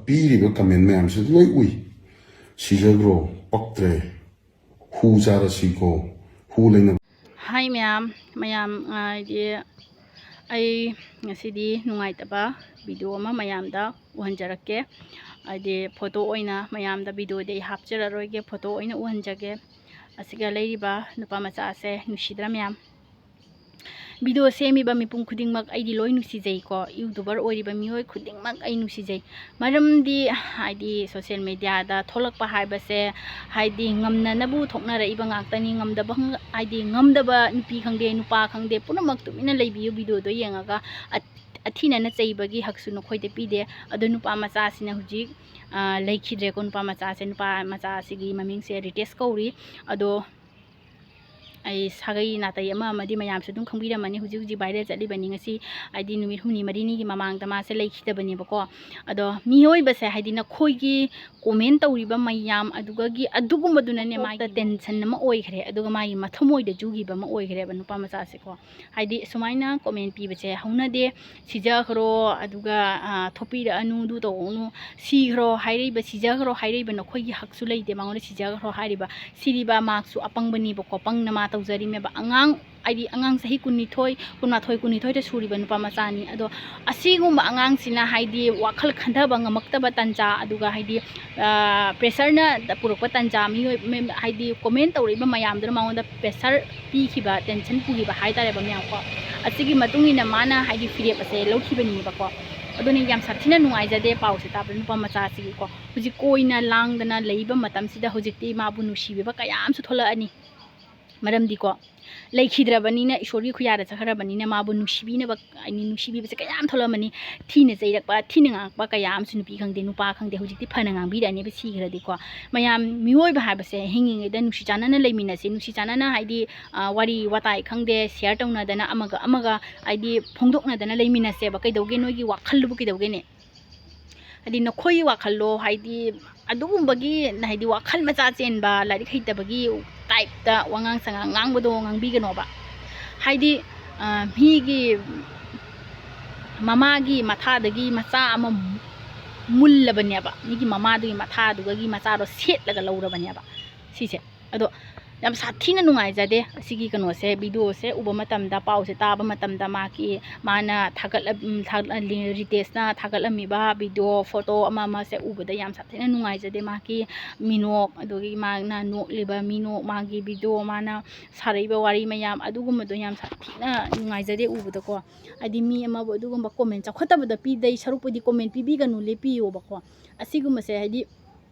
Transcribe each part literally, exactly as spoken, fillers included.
ꯄꯤꯔꯤꯕ comment ꯃꯌꯥꯝꯁꯤ ꯂꯣꯏ ꯎꯏ꯫ ꯁꯤꯖꯈ꯭ꯔꯣ, ꯄꯛꯇ꯭ꯔꯦ, ꯍꯨ ꯆꯥꯔꯁꯤꯀꯣ, ꯍꯨ ꯂꯩꯅ꯫ ꯍꯥꯏ ꯃꯌꯥꯝ, ꯃꯌꯥꯝ, ꯍꯥꯏꯗꯤ ꯑꯩ ꯉꯁꯤꯗꯤ ꯅꯨꯡꯉꯥꯏꯇꯕ video ꯑꯃ ꯃꯌꯥꯝꯗ ꯎꯍꯟꯖꯔꯛꯀꯦ꯫ ꯍꯥꯏꯗꯤ photo ꯑꯣꯏꯅ ꯃꯌꯥꯝꯗ videoꯗꯤ ꯑꯩ ꯍꯥꯞꯆꯔꯔꯣꯏꯒꯦ, photo ꯑꯣꯏꯅ ꯎꯍꯟꯖꯒꯦ꯫ ꯑꯁꯤꯒ ꯂꯩꯔꯤꯕ ꯅꯨꯄꯥ ꯃꯆꯥꯁꯦ ꯅꯨꯡꯁꯤꯗ꯭ꯔꯥ ꯃꯌꯥꯝ? Video ꯁꯦꯝꯃꯤꯕ ꯃꯤꯄꯨꯝ ꯈꯨꯗꯤꯡꯃꯛ ꯑꯩꯗꯤ ꯂꯣꯏ ꯅꯨꯡꯁꯤꯖꯩꯀꯣ꯫ YouTuber ꯑꯣꯏꯔꯤꯕ ꯃꯤꯑꯣꯏ ꯈꯨꯗꯤꯡꯃꯛ ꯑꯩ ꯅꯨꯡꯁꯤꯖꯩ꯫ ꯃꯔꯝꯗꯤ ꯍꯥꯏꯗꯤ social mediaꯗ ꯊꯣꯛꯂꯛꯄ ꯍꯥꯏꯕꯁꯦ ꯍꯥꯏꯗꯤ ꯉꯝꯅꯅꯕ ꯊꯣꯛꯅꯔꯛꯏꯕ ꯉꯥꯛꯇꯅꯤ꯫ ꯉꯝꯗꯕ ꯍꯪ-, ꯍꯥꯏꯗꯤ ꯉꯝꯗꯕ ꯅꯨꯄꯤ ꯈꯪꯗꯦ, ꯅꯨꯄꯥ ꯈꯪꯗꯦ, ꯄꯨꯝꯅꯃꯛ ꯇꯨꯃꯤꯟꯅ ꯂꯩꯕꯤꯌꯨ꯫ Videoꯗꯣ ꯌꯦꯡꯉꯒ ꯑ-, ꯑꯊꯤꯅꯅ ꯆꯩꯕꯒꯤ ꯍꯛꯁꯨ ꯅꯈꯣꯏꯗ ꯄꯤꯗꯦ꯫ ꯑꯗꯣ ꯅꯨꯄꯥ ꯃꯆꯥꯁꯤꯅ ꯍꯧꯖꯤꯛ, ꯑ, ꯂꯩꯈꯤꯗ꯭ꯔꯦꯀꯣ꯫ ꯅꯨꯄꯥ ꯃꯆꯥꯁꯦ, ꯅꯨꯄꯥ ꯃꯆꯥꯁꯤꯒꯤ ꯃꯃꯤꯡꯁꯦ ꯔꯤꯇꯦꯁ ꯀꯧꯔꯤ꯫ ꯑꯗꯣ ꯑꯩ ꯁꯥꯒꯩ ꯅꯥꯇꯩ ꯑꯃ ꯑꯃꯗꯤ ꯃꯌꯥꯝꯁꯨ ꯑꯗꯨꯝ ꯈꯪꯕꯤꯔꯝꯃꯅꯤ꯫ ꯍꯧꯖꯤꯛ ꯍꯧꯖꯤꯛ viral ꯆꯠꯂꯤꯕꯅꯤ꯫ ꯉꯁꯤ ꯍꯥꯏꯗꯤ ꯅꯨꯃꯤꯠ ꯍꯨꯝꯅꯤ ꯃꯔꯤꯅꯤꯒꯤ ꯃꯃꯥꯡꯗ ꯃꯥꯁꯦ ꯂꯩꯈꯤꯗꯕꯅꯦꯕꯀꯣ꯫ ꯑꯗꯣ ꯃꯤꯑꯣꯏꯕꯁꯦ ꯍꯥꯏꯗꯤ ꯅꯈꯣꯏꯒꯤ comment ꯇꯧꯔꯤꯕ ꯃꯌꯥꯝ ꯑꯗꯨꯒꯒꯤ ꯑꯗꯨꯒꯨꯝꯕꯗꯨꯅꯅꯦ ꯃꯥꯒꯤ tension ꯑꯃ ꯑꯣꯏꯈ꯭ꯔꯦ, ꯑꯗꯨꯒ ꯃꯥꯒꯤ ꯃꯊꯃꯣꯏꯗ ꯆꯨꯈꯤꯕ ꯑꯃ ꯑꯣꯏꯈ꯭ꯔꯦꯕ ꯅꯨꯄꯥ ꯃꯆꯥꯁꯦꯀꯣ꯫ ꯍꯥꯏꯗꯤ ꯁꯨꯃꯥꯏꯅ comment ꯄꯤꯕꯁꯦ ꯍꯧꯅꯗꯦ꯫ "ꯁꯤꯖꯈ꯭ꯔꯣ", ꯑꯗꯨꯒ, ꯑ, "ꯊꯣꯛꯄꯤꯔꯛꯑꯅꯨ", "ꯑꯗꯨ ꯇꯧꯔꯛꯑꯅꯨ", "ꯁꯤꯈ꯭ꯔꯣ" ꯍꯥꯏꯔꯛꯏꯕ, "ꯁꯤꯖꯈ꯭ꯔꯣ" ꯍꯥꯏꯔꯛꯏꯕ ꯅꯈꯣꯏꯒꯤ ꯍꯛꯁꯨ ꯂꯩꯇꯦ ꯃꯉꯣꯟꯗ "ꯁꯤꯖꯈ꯭ꯔꯣ" ꯍꯥꯏꯔꯤꯕ꯫ ꯁꯤꯔꯤꯕ ꯃꯍꯥꯛꯁꯨ ꯑꯄꯪꯕꯅꯦꯕꯀꯣ, ꯄꯪꯅ ꯃꯥ ꯇꯧꯖꯔꯤꯃꯦꯕ꯫ ꯑꯉꯥꯡ ꯍꯥꯏꯗꯤ ꯑꯉꯥꯡ ꯆꯍꯤ ꯀꯨꯟꯅꯤꯊꯣꯏ, ꯀꯨꯟꯃꯥꯊꯣꯏ, ꯀꯨꯟꯅꯤꯊꯣꯏꯗ ꯁꯨꯔꯤꯕ ꯅꯨꯄꯥ ꯃꯆꯥꯅꯤ꯫ ꯑꯗꯣ ꯑꯁꯤꯒꯨꯝꯕ ꯑꯉꯥꯡꯁꯤꯅ ꯍꯥꯏꯗꯤ ꯋꯥꯈꯜ ꯈꯟꯊꯕ ꯉꯝꯃꯛꯇꯕ ꯇꯟꯖꯥ, ꯑꯗꯨꯒ ꯍꯥꯏꯗꯤ, ꯑ, pressureꯅ ꯄꯨꯔꯛꯄ ꯇꯟꯖꯥ, ꯃꯤꯑꯣꯏ-, ꯃꯦꯝ-, ꯍꯥꯏꯗꯤ comment ꯇꯧꯔꯛꯏꯕ ꯃꯌꯥꯝꯗꯨꯅ ꯃꯉꯣꯟꯗ pressure ꯄꯤꯈꯤꯕ, tension ꯄꯨꯈꯤꯕ ꯍꯥꯏꯇꯥꯔꯦꯕ ꯃꯌꯥꯝꯀꯣ꯫ ꯑꯁꯤꯒꯤ ꯃꯇꯨꯡ ꯏꯟꯅ ꯃꯥꯅ ꯍꯥꯏꯗꯤ ꯐꯤꯔꯦꯞ ꯑꯁꯦ ꯂꯧꯈꯤꯕꯅꯦꯕꯀꯣ꯫ ꯑꯗꯨꯅ ꯌꯥꯝ ꯁꯥꯊꯤꯅ ꯅꯨꯡꯉꯥꯏꯖꯗꯦ ꯄꯥꯎꯁꯦ ꯇꯥꯕꯗ ꯅꯨꯄꯥ ꯃꯆꯥꯁꯤꯒꯤꯀꯣ꯫ ꯍꯧꯖꯤꯛ ꯀꯣꯏꯅ ꯂꯥꯡꯗꯅ ꯂꯩꯕ ꯃꯇꯝꯁꯤꯗ ꯍꯧꯖꯤꯛꯇꯤ ꯃꯥꯕꯨ ꯅꯨꯡꯁꯤꯕꯤꯕ ꯀꯌꯥ ꯑꯃꯁꯨ ꯊꯣꯛꯂꯛꯑꯅꯤ꯫ ꯃꯔꯝꯗꯤꯀꯣ, ꯂꯩꯈꯤꯗ꯭ꯔꯕꯅꯤꯅ, ꯏꯁꯣꯔꯒꯤ ꯈꯨꯌꯥꯗ ꯆꯠꯈ꯭ꯔꯕꯅꯤꯅ ꯃꯥꯕꯨ ꯅꯨꯡꯁꯤꯕꯤꯅꯕ, ꯍꯥꯏꯗꯤ ꯅꯨꯡꯁꯤꯕꯤꯕꯁꯦ ꯀꯌꯥ ꯑꯃ ꯊꯣꯛꯂꯛꯑꯃꯅꯤ꯫ ꯊꯤꯅ ꯆꯩꯔꯛꯄ, ꯊꯤꯅ ꯉꯥꯡꯉꯛꯄ ꯀꯌꯥ ꯑꯃꯁꯨ, ꯅꯨꯄꯤ ꯈꯪꯗꯦ, ꯅꯨꯄꯥ ꯈꯪꯗꯦ, ꯍꯧꯖꯤꯛꯇꯤ ꯐꯅ ꯉꯥꯡꯕꯤꯔꯛꯑꯅꯦꯕ ꯁꯤꯈ꯭ꯔꯗꯤꯀꯣ꯫ ꯃꯌꯥꯝ, ꯃꯤꯑꯣꯏꯕ ꯍꯥꯏꯕꯁꯦ ꯍꯤꯡꯉꯤꯉꯩꯗ ꯅꯨꯡꯁꯤ ꯆꯥꯟꯅꯅ ꯂꯩꯃꯤꯟꯅꯁꯤ, ꯅꯨꯡꯁꯤ ꯆꯥꯟꯅꯅ ꯍꯥꯏꯗꯤ, ꯑ, ꯋꯥꯔꯤ ꯋꯥꯇꯥꯏ ꯈꯪꯗꯦ, share ꯇꯧꯅꯗꯅ ꯑꯃꯒ ꯑꯃꯒ ꯍꯥꯏꯗꯤ ꯐꯣꯡꯗꯣꯛꯅꯗꯅ ꯂꯩꯃꯤꯟꯅꯁꯦꯕ꯫ ꯀꯩꯗꯧꯒꯦ? ꯅꯣꯏꯒꯤ ꯋꯥꯈꯜꯗꯨꯕꯨ ꯀꯩꯗꯧꯒꯦꯅꯦ? ꯍꯥꯏꯗꯤ ꯅꯈꯣꯏꯒꯤ ꯋꯥꯈꯜꯂꯣ, ꯍꯥꯏꯗꯤ ꯑꯗꯨꯒꯨꯝꯕꯒꯤ, ꯍꯥꯏꯗꯤ ꯋꯥꯈꯜ ꯃꯆꯥ ꯆꯦꯟꯕ, ꯂꯥꯏꯔꯤꯛ ꯍꯩꯇꯕꯒꯤ typeꯇ ꯋꯥꯉꯥꯡ ꯁꯉꯥꯡ ꯉꯥꯡꯕꯗꯣ ꯉꯥꯡꯕꯤꯒꯅꯣꯕ꯫ ꯍꯥꯏꯗꯤ, ꯑ, ꯃꯤꯒꯤ ꯃꯃꯥꯒꯤ ꯃꯊꯥꯗꯒꯤ ꯃꯆꯥ ꯑꯃ ꯃꯨꯜꯂꯕꯅꯦꯕ, ꯃꯤꯒꯤ ꯃꯃꯥꯗꯨꯒꯤ ꯃꯊꯥꯗꯨꯒꯒꯤ ꯃꯆꯥꯗꯣ ꯁꯦꯠꯂꯒ ꯂꯧꯔꯕꯅꯦꯕ ꯁꯤꯁꯦ꯫ ꯑꯗꯣ ꯌꯥꯝ ꯁꯥꯊꯤꯅ ꯅꯨꯡꯉꯥꯏꯖꯗꯦ ꯑꯁꯤꯒꯤ ꯀꯩꯅꯣꯁꯦ, ꯚꯤꯗꯤꯑꯣꯁꯦ ꯎꯕ ꯃꯇꯝꯗ, ꯄꯥꯎꯁꯦ ꯇꯥꯕ ꯃꯇꯝꯗ, ꯃꯥꯒꯤ, ꯃꯥꯅ ꯊꯥꯒꯠꯂ-, ꯎꯝ, ꯊꯥꯒꯠꯂ-, ꯔꯤꯇꯦꯁꯅ ꯊꯥꯒꯠꯂꯝꯃꯤꯕ ꯚꯤꯗꯤꯑꯣ, ꯐꯣꯇꯣ ꯑꯃ ꯑꯃꯁꯦ ꯎꯕꯗ ꯌꯥꯝ ꯁꯥꯊꯤꯅ ꯅꯨꯡꯉꯥꯏꯖꯗꯦ꯫ ꯃꯥꯒꯤ ꯃꯤꯅꯣꯛ, ꯑꯗꯨꯗꯒꯤ ꯃꯥꯅ ꯅꯣꯛꯂꯤꯕ ꯃꯤꯅꯣꯛ, ꯃꯥꯒꯤ ꯚꯤꯗꯤꯑꯣ, ꯃꯥꯅ ꯁꯥꯔꯛꯏꯕ ꯋꯥꯔꯤ ꯃꯌꯥꯝ, ꯑꯗꯨꯒꯨꯝꯕꯗꯣ ꯌꯥꯝ ꯁꯥꯊꯤꯅ ꯅꯨꯡꯉꯥꯏꯖꯗꯦ ꯎꯕꯗꯀꯣ꯫ ꯍꯥꯏꯗꯤ ꯃꯤ ꯑꯃꯕꯨ ꯑꯗꯨꯒꯨꯝꯕ ꯀꯣꯃꯦꯟ ꯆꯥꯎꯈꯠꯇꯕꯗ ꯄꯤꯗꯩ ꯁꯔꯨꯛꯄꯨꯗꯤ ꯀꯣꯃꯦꯟ ꯄꯤꯕꯤꯒꯅꯨ, ꯂꯦꯞꯄꯤꯌꯣꯕꯀꯣ꯫ ꯑꯁꯤꯒꯨꯝꯕꯁꯦ ꯍꯥꯏꯗꯤ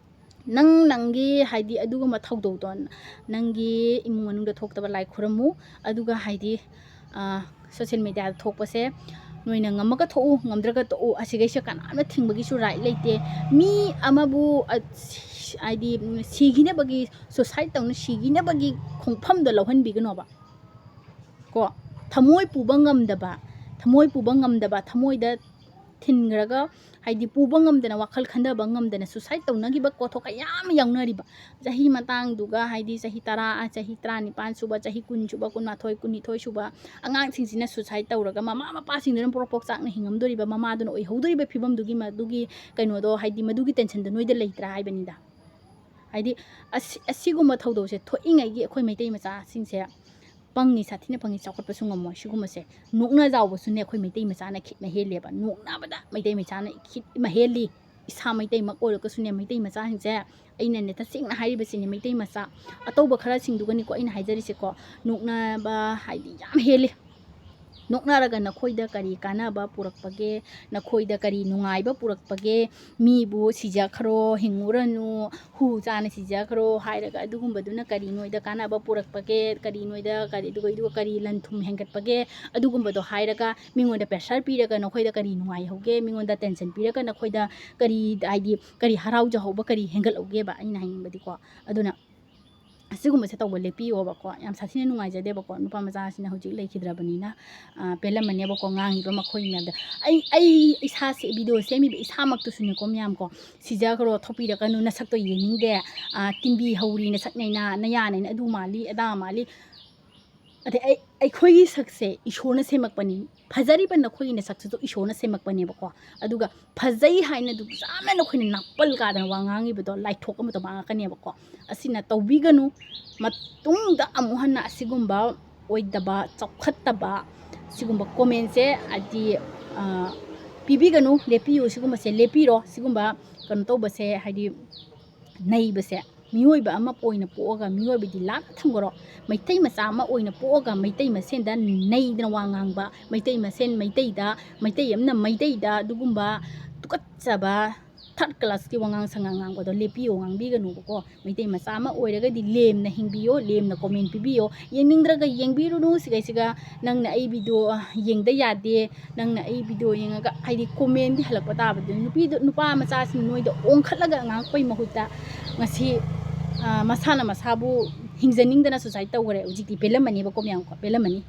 ꯅꯪ, ꯅꯪꯒꯤ ꯍꯥꯏꯗꯤ ꯑꯗꯨꯒꯨꯝꯕ ꯊꯧꯗꯧꯗꯣ ꯅꯪꯒꯤ ꯏꯃꯨꯡ ꯃꯅꯨꯡꯗ ꯊꯣꯛꯇꯕ ꯂꯥꯏ ꯈꯨꯔꯝꯃꯨ꯫ ꯑꯗꯨꯒ ꯍꯥꯏꯗꯤ, ꯑ, social mediaꯗ ꯊꯣꯛꯄꯁꯦ ꯅꯣꯏꯅ ꯉꯝꯃꯒ ꯊꯣꯛꯎ, ꯉꯝꯗ꯭ꯔꯒ ꯇꯣꯛꯎ꯫ ꯑꯁꯤꯈꯩꯁꯦ ꯀꯅꯥꯝꯅ ꯊꯤꯡꯕꯒꯤꯁꯨ right ꯂꯩꯇꯦ꯫ ꯃꯤ ꯑꯃꯕꯨ, ꯑ, ꯁꯤ-, ꯍꯥꯏꯗꯤ ꯁꯤꯈꯤꯅꯕꯒꯤ, suicide ꯇꯧꯅ ꯁꯤꯈꯤꯅꯕꯒꯤ ꯈꯣꯡꯐꯝꯗꯣ ꯂꯧꯍꯟꯕꯤꯒꯅꯣꯕ꯫ ꯀꯣ, ꯊꯃꯣꯏ ꯄꯨꯕ ꯉꯝꯗꯕ, ꯊꯃꯣꯏ ꯄꯨꯕ ꯉꯝꯗꯕ, ꯊꯃꯣꯏꯗ ꯊꯤꯟꯈ꯭ꯔꯒ, ꯍꯥꯏꯗꯤ ꯄꯨꯕ ꯉꯝꯗꯅ, ꯋꯥꯈꯜ ꯈꯟꯊꯕ ꯉꯝꯗꯅ suicide ꯇꯧꯅꯈꯤꯕ ꯀꯣꯊꯣꯛ ꯀꯌꯥ ꯑꯃ ꯌꯥꯎꯅꯔꯤꯕ꯫ ꯆꯍꯤ ꯃꯇꯥꯡꯗꯨꯒ, ꯍꯥꯏꯗꯤ ꯆꯍꯤ ꯇꯔꯥ, ꯆꯍꯤ ꯇꯔꯥꯅꯤꯄꯥꯟ ꯁꯨꯕ, ꯆꯍꯤ ꯀꯨꯟ ꯁꯨꯕ, ꯀꯨꯟꯃꯥꯊꯣꯏ, ꯀꯨꯟꯅꯤꯊꯣꯏ ꯁꯨꯕ ꯑꯉꯥꯡꯁꯤꯡꯁꯤꯅ suicide ꯇꯧꯔꯒ ꯃꯃꯥ ꯃꯄꯥꯁꯤꯡꯗꯨꯅ ꯄꯣꯔꯣꯛ ꯄꯣꯛ ꯆꯥꯛꯅ ꯍꯤꯡꯉꯝꯗꯣꯔꯤꯕ, ꯃꯃꯥꯗꯨꯅ ꯑꯣꯏꯍꯧꯗꯣꯔꯤꯕ ꯐꯤꯕꯝꯗꯨꯒꯤ, ꯃꯗꯨꯒꯤ ꯀꯩꯅꯣꯗꯣ, ꯍꯥꯏꯗꯤ ꯃꯗꯨꯒꯤ tensionꯗꯣ ꯅꯣꯏꯗ ꯂꯩꯇ꯭ꯔꯥ ꯍꯥꯏꯕꯅꯤꯗ꯫ ꯍꯥꯏꯗꯤ ꯑꯁꯤ-, ꯑꯁꯤꯒꯨꯝꯕ ꯊꯧꯗꯣꯛꯁꯦ ꯊꯣꯛꯏꯉꯩꯒꯤ ꯑꯩꯈꯣꯏ ꯃꯩꯇꯩ ꯃꯆꯥꯁꯤꯡꯁꯦ ꯄꯪꯉꯤ, ꯁꯥꯊꯤꯅ ꯄꯪꯉꯤ, ꯆꯥꯎꯈꯠꯄꯁꯨ ꯉꯝꯃꯣꯏ꯫ ꯁꯤꯒꯨꯝꯕꯁꯦ ꯅꯣꯛꯅ ꯖꯥꯎꯕꯁꯨꯅꯦ ꯑꯩꯈꯣꯏ ꯃꯩꯇꯩ ꯃꯆꯥꯅ ꯈꯤꯠ ꯃꯍꯦꯜꯂꯦꯕ꯫ ꯅꯣꯛꯅꯕꯗ ꯃꯩꯇꯩ ꯃꯆꯥꯅ ꯈꯤꯠ ꯃꯍꯦꯜꯂꯤ꯫ ꯏꯁꯥ ꯃꯩꯇꯩꯃꯛ ꯑꯣꯏꯔꯒꯁꯨꯅꯦ, ꯃꯩꯇꯩ ꯃꯆꯥꯁꯤꯡꯁꯦ, ꯑꯩꯅꯅꯦ ꯇꯁꯦꯡꯅ ꯍꯥꯏꯔꯤꯕꯁꯤꯅꯦ, ꯃꯩꯇꯩ ꯃꯆꯥ ꯑꯇꯧꯕ ꯈꯔꯁꯤꯡꯗꯨꯒꯅꯤꯀꯣ ꯑꯩꯅ ꯍꯥꯏꯖꯔꯤꯁꯦꯀꯣ, ꯅꯣꯛꯅꯕ ꯍꯥꯏꯗꯤ ꯌꯥꯝ ꯍꯦꯜꯂꯤ꯫ ꯅꯣꯛꯅꯔꯒ ꯅꯈꯣꯏꯗ ꯀꯔꯤ ꯀꯥꯟꯅꯕ ꯄꯨꯔꯛꯄꯒꯦ? ꯅꯈꯣꯏꯗ ꯀꯔꯤ ꯅꯨꯡꯉꯥꯏꯕ ꯄꯨꯔꯛꯄꯒꯦ? ꯃꯤꯕꯨ "ꯁꯤꯖꯈ꯭ꯔꯣ, ꯍꯤꯡꯉꯨꯔꯅꯨ, ꯍꯨ ꯆꯥꯅ ꯁꯤꯖꯈ꯭ꯔꯣ" ꯍꯥꯏꯔꯒ ꯑꯗꯨꯒꯨꯝꯕꯗꯨꯅ ꯀꯔꯤ ꯅꯣꯏꯗ ꯀꯥꯟꯅꯕ ꯄꯨꯔꯛꯄꯒꯦ? ꯀꯔꯤ ꯅꯣꯏꯗ ꯀꯔꯤ, ꯑꯗꯨꯒ, ꯑꯗꯨꯒ ꯀꯔꯤ ꯂꯟ ꯊꯨꯝ ꯍꯦꯟꯒꯠꯄꯒꯦ? ꯑꯗꯨꯒꯨꯝꯕꯗꯣ ꯍꯥꯏꯔꯒ ꯃꯤꯉꯣꯟꯗ pressure ꯄꯤꯔꯒ ꯅꯈꯣꯏꯗ ꯀꯔꯤ ꯅꯨꯡꯉꯥꯏꯍꯧꯒꯦ? ꯃꯤꯉꯣꯟꯗ tension ꯄꯤꯔꯒ ꯅꯈꯣꯏꯗ ꯀꯔꯤ, ꯍꯥꯏꯗꯤ, ꯀꯔꯤ ꯍꯔꯥꯎꯖꯍꯧꯕ, ꯀꯔꯤ ꯍꯦꯟꯒꯠꯍꯧꯒꯦꯕ? ꯑꯩꯅ ꯍꯥꯏꯅꯤꯡꯕꯗꯤꯀꯣ꯫ ꯑꯗꯨꯅ ꯑꯁꯤꯒꯨꯝꯕꯁꯦ ꯇꯧꯕ ꯂꯦꯞꯄꯤꯌꯣꯕꯀꯣ꯫ ꯌꯥꯝ ꯁꯥꯊꯤꯅ ꯅꯨꯡꯉꯥꯏꯖꯗꯦꯕꯀꯣ꯫ ꯅꯨꯄꯥ ꯃꯆꯥꯁꯤꯅ ꯍꯧꯖꯤꯛ ꯂꯩꯈꯤꯗ꯭ꯔꯕꯅꯤꯅ, ꯑ, ꯄꯦꯜꯂꯝꯃꯅꯦꯕꯀꯣ ꯉꯥꯡꯉꯤꯕ ꯃꯈꯣꯏ ꯃꯌꯥꯝꯗ꯫ ꯑꯩ, ꯑꯩ ꯏꯁꯥꯁꯦ, ꯚꯤꯗꯤꯑꯣ ꯁꯦꯝꯃꯤꯕ ꯏꯁꯥꯃꯛꯇꯨꯁꯨꯅꯦꯀꯣ ꯃꯌꯥꯝꯀꯣ, "ꯁꯤꯖꯈ꯭ꯔꯣ, ꯊꯣꯛꯄꯤꯔꯛꯀꯅꯨ, ꯅꯁꯛꯇꯣ ꯌꯦꯡꯅꯤꯡꯗꯦ, ꯑ, ꯇꯤꯟꯕꯤ ꯍꯧꯔꯤ, ꯅꯁꯛ ꯅꯩꯅ, ꯅꯌꯥ ꯅꯩꯅ, ꯑꯗꯨ ꯃꯥꯜꯂꯤ, ꯑꯗꯥ ꯃꯥꯜꯂꯤ"꯫ ꯑꯗꯩ ꯑꯩ ꯑꯩꯈꯣꯏꯒꯤ ꯁꯛꯁꯦ ꯏꯁꯣꯔꯅ ꯁꯦꯝꯃꯛꯄꯅꯤ, ꯐꯖꯔꯤꯕ ꯅꯈꯣꯏꯒꯤ ꯅꯁꯛꯁꯤꯁꯨ ꯏꯁꯣꯔꯅ ꯁꯦꯝꯃꯛꯄꯅꯦꯕꯀꯣ꯫ ꯑꯗꯨꯒ ꯐꯖꯩ ꯍꯥꯏꯅ ꯑꯗꯨꯛ ꯌꯥꯝꯅ ꯅꯈꯣꯏꯅ ꯅꯥꯄꯜ ꯀꯥꯗꯅ ꯋꯥ ꯉꯥꯡꯉꯤꯕꯗꯣ ꯂꯥꯏꯊꯣꯛ ꯑꯃ ꯇꯧꯕ ꯉꯥꯛꯀꯅꯦꯕꯀꯣ꯫ ꯑꯁꯤꯅ ꯇꯧꯕꯤꯒꯅꯨ꯫ ꯃꯇꯨꯡꯗ ꯑꯃꯨꯛ ꯍꯟꯅ ꯑꯁꯤꯒꯨꯝꯕ ꯑꯣꯏꯗꯕ, ꯆꯥꯎꯈꯠꯇꯕ ꯁꯤꯒꯨꯝꯕ ꯀꯣꯃꯦꯟꯁꯦ ꯍꯥꯏꯗꯤ, ꯑ, ꯄꯤꯕꯤꯒꯅꯨ, ꯂꯦꯞꯄꯤꯌꯨ꯫ ꯁꯤꯒꯨꯝꯕꯁꯦ ꯂꯦꯞꯄꯤꯔꯣ꯫ ꯁꯤꯒꯨꯝꯕ ꯀꯩꯅꯣ ꯇꯧꯕꯁꯦ ꯍꯥꯏꯗꯤ ꯅꯩꯕꯁꯦ, ꯃꯤꯑꯣꯏꯕ ꯑꯃ ꯑꯣꯏꯅ ꯄꯣꯛꯑꯒ, ꯃꯤꯑꯣꯏꯕꯗꯤ ꯂꯥꯞꯅ ꯊꯝꯈ꯭ꯔꯣ, ꯃꯩꯇꯩ ꯃꯆꯥ ꯑꯃ ꯑꯣꯏꯅ ꯄꯣꯛꯑꯒ ꯃꯩꯇꯩ ꯃꯁꯦꯟꯗ ꯅꯩꯗꯅ ꯋꯥ ꯉꯥꯡꯕ, ꯃꯩꯇꯩ ꯃꯁꯦꯟ ꯃꯩꯇꯩꯗ, ꯃꯩꯇꯩ ꯑꯃꯅ ꯃꯩꯇꯩꯗ ꯑꯗꯨꯒꯨꯝꯕ ꯇꯨꯀꯠꯆꯕ third classꯀꯤ ꯋꯥꯉꯥꯡ ꯁꯉꯥꯡ ꯉꯥꯡꯕꯗꯣ ꯂꯦꯞꯄꯤꯌꯣ, ꯉꯥꯡꯕꯤꯒꯅꯨꯕꯀꯣ꯫ ꯃꯩꯇꯩ ꯃꯆꯥ ꯑꯃ ꯑꯣꯏꯔꯒꯗꯤ ꯂꯦꯝꯅ ꯍꯤꯡꯕꯤꯌꯣ, ꯂꯦꯝꯅ ꯀꯣꯃꯦꯟ ꯄꯤꯕꯤꯌꯣ꯫ ꯌꯦꯡꯅꯤꯡꯗ꯭ꯔꯒ ꯌꯦꯡꯕꯤꯔꯨꯅꯨ꯫ ꯁꯤꯒꯩꯁꯤꯒ ꯅꯪꯅ ꯑꯩ ꯚꯤꯗꯤꯑꯣ ꯌꯦꯡꯗ ꯌꯥꯗꯦ, ꯅꯪꯅ ꯑꯩ ꯚꯤꯗꯤꯑꯣ ꯌꯦꯡꯉꯒ, ꯍꯥꯏꯗꯤ ꯀꯣꯃꯦꯟꯗꯤ ꯍꯜꯂꯛꯄ ꯇꯥꯕꯗꯨ꯫ ꯅꯨꯄꯤꯗꯨ, ꯅꯨꯄꯥ ꯃꯆꯥꯁꯤꯡ ꯅꯣꯏꯗ ꯑꯣꯟꯈꯠꯂꯒ ꯉꯥꯡꯉꯛꯄꯩ ꯃꯍꯨꯠꯇ ꯉꯁꯤ, ꯑ, ꯃꯁꯥꯅ ꯃꯁꯥꯕꯨ ꯍꯤꯡꯖꯅꯤꯡꯗꯅ suicide ꯇꯧꯈꯔꯦ꯫ ꯍꯧꯖꯤꯛꯇꯤ ꯄꯦꯜꯂꯝꯃꯅꯦꯕꯀꯣ ꯃꯌꯥꯝ ꯀꯣ, ꯄꯦꯜꯂꯝꯃꯅꯤ꯫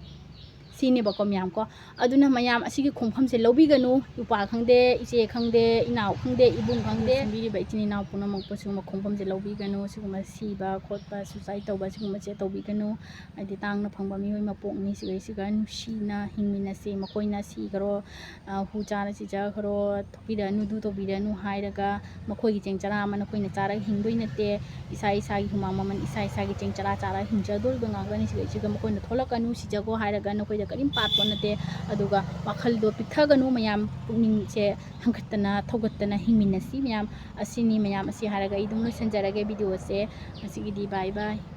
ꯁꯤꯅꯦꯕꯀꯣ ꯃꯌꯥꯝ ꯀꯣ꯫ ꯑꯗꯨꯅ ꯃꯌꯥꯝ ꯑꯁꯤꯒꯤ ꯈꯣꯡꯐꯝꯁꯦ ꯂꯧꯕꯤꯒꯅꯨ꯫ ꯏꯄꯥ ꯈꯪꯗꯦ, ꯏꯆꯦ ꯈꯪꯗꯦ, ꯏꯅꯥꯎ ꯈꯪꯗꯦ, ꯏꯕꯨꯡ ꯈꯪꯗꯦ, ꯁꯦꯝꯕꯤꯔꯤꯕ ꯏꯆꯤꯟ ꯏꯅꯥꯎ ꯄꯨꯝꯅꯃꯛꯄꯨ ꯁꯤꯒꯨꯝꯕ ꯈꯣꯡꯐꯝꯁꯦ ꯂꯧꯕꯤꯒꯅꯨ꯫ ꯁꯤꯒꯨꯝꯕ ꯁꯤꯕ ꯈꯣꯠꯄ, suicide ꯇꯧꯕ ꯁꯤꯒꯨꯝꯕꯁꯦ ꯇꯧꯕꯤꯒꯅꯨ꯫ ꯍꯥꯏꯗꯤ ꯇꯥꯡꯅ ꯐꯪꯕ ꯃꯤꯑꯣꯏ ꯃꯄꯣꯛꯅꯤ꯫ ꯁꯤꯒꯩꯁꯤꯒ ꯅꯨꯡꯁꯤꯅ ꯍꯤꯡꯃꯤꯟꯅꯁꯦ꯫ ꯃꯈꯣꯏꯅ ꯁꯤꯈ꯭ꯔꯣ, ꯑ, ꯍꯨ ꯆꯥꯔ ꯁꯤꯖꯈ꯭ꯔꯣ, ꯊꯣꯛꯄꯤꯔꯅꯨ, ꯑꯗꯨ ꯇꯧꯕꯤꯔꯅꯨ ꯍꯥꯏꯔꯒ ꯃꯈꯣꯏꯒꯤ ꯆꯦꯡ ꯆꯔꯥ ꯑꯃ ꯅꯈꯣꯏꯅ ꯆꯥꯔꯒ ꯍꯤꯡꯗꯣꯏ ꯅꯠꯇꯦ꯫ ꯏꯁꯥ ꯏꯁꯥꯒꯤ ꯍꯨꯃꯥꯡ ꯃꯃꯜ ꯏꯁꯥ ꯏꯁꯥꯒꯤ ꯆꯦꯡ ꯆꯔꯥ ꯆꯥꯔꯒ ꯍꯤꯡꯖꯗꯣꯔꯤꯕ ꯉꯥꯛꯇꯅꯤ꯫ ꯁꯤꯗꯩꯁꯤꯗ ꯃꯈꯣꯏꯅ ꯊꯣꯛꯂꯛꯀꯅꯨ, ꯁꯤꯖꯈꯣ ꯍꯥꯏꯔꯒ ꯅꯈꯣꯏꯗ ꯀꯔꯤꯝ ꯄꯥꯠꯄ ꯅꯠꯇꯦ꯫ ꯑꯗꯨꯒ ꯋꯥꯈꯜꯗꯣ ꯄꯤꯛꯊꯒꯅꯨ, ꯃꯌꯥꯝ ꯄꯨꯛꯅꯤꯡꯁꯦ ꯍꯪꯒꯠꯇꯅ ꯊꯧꯒꯠꯇꯅ ꯍꯤꯡꯃꯤꯟꯅꯁꯤ ꯃꯌꯥꯝ꯫ ꯑꯁꯤꯅꯤ ꯃꯌꯥꯝ, ꯑꯁꯤ ꯍꯥꯏꯔꯒ ꯑꯩ ꯑꯗꯨꯝ ꯂꯣꯏꯁꯤꯟꯖꯔꯒꯦ ꯚꯤꯗꯤꯑꯣꯁꯦ꯫ ꯉꯁꯤꯒꯤꯗꯤ bye bye꯫